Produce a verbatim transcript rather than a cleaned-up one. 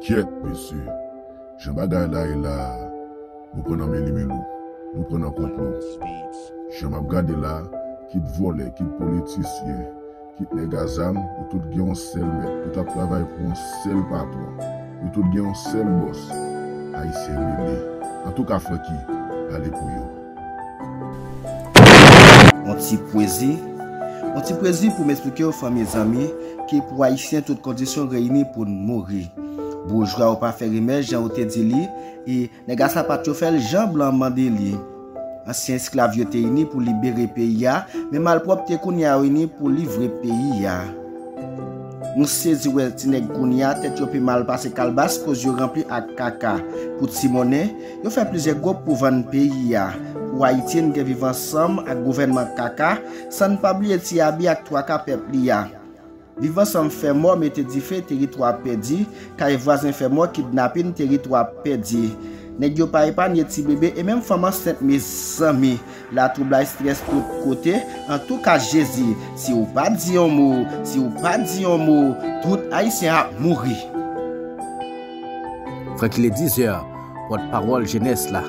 Kyèt, mesye. Jan bagay la ye la, nou pran nan meli melou, nou pran nan konplo. Jan m ap gade la, kit vòlè, kit politisyen, kit nèg a zam, yo tout gen yon sèl mèt, yo tout ap travay pou yon sèl patwon, yo tout gen yon sèl bòs. Ayisyen mele. Antouka, Francky, pale pou yo. Yon ti pwezi. Yon ti pwezi pou m esplike w, fanmi, zanmi, ke pou Ayisyen, tout kondisyon reyini pou n mouri. Boujwa yo pa fè rimè, jan ou te di li, e nèg a sapat yo fè l jan blan mande li. Ansyen esklav yo te ini pou libere peyi a, men malpwòpte kounye a yo ini pou livre peyi a. Nou sezi wè ti nèg kounye a, tèt yo pi mal pase kalbas, koz yo ranpli ak kaka. Pou ti monnen, yo fè plizyè gwoup pou vann peyi a. Pou Ayiti, n gen viv ansanm ak gouvènman kaka, san n pa bliye ti abi ak twaka pèp li a. Viv ansanm fè mò, mete dife, teritwa pèdi, kay vwazen fè mò, kidnapin, teritwa pèdi. Nèg yo pa epanye ti bebe e menm fanm ansent, mezanmi. Latwoublay, strès tout kote. Antouka, Jezi, si w pa di yon mo, si w pa di yon mo, tout Ayisyen ap mouri. Francky, il est dix heures, pòtpawòl jenès la.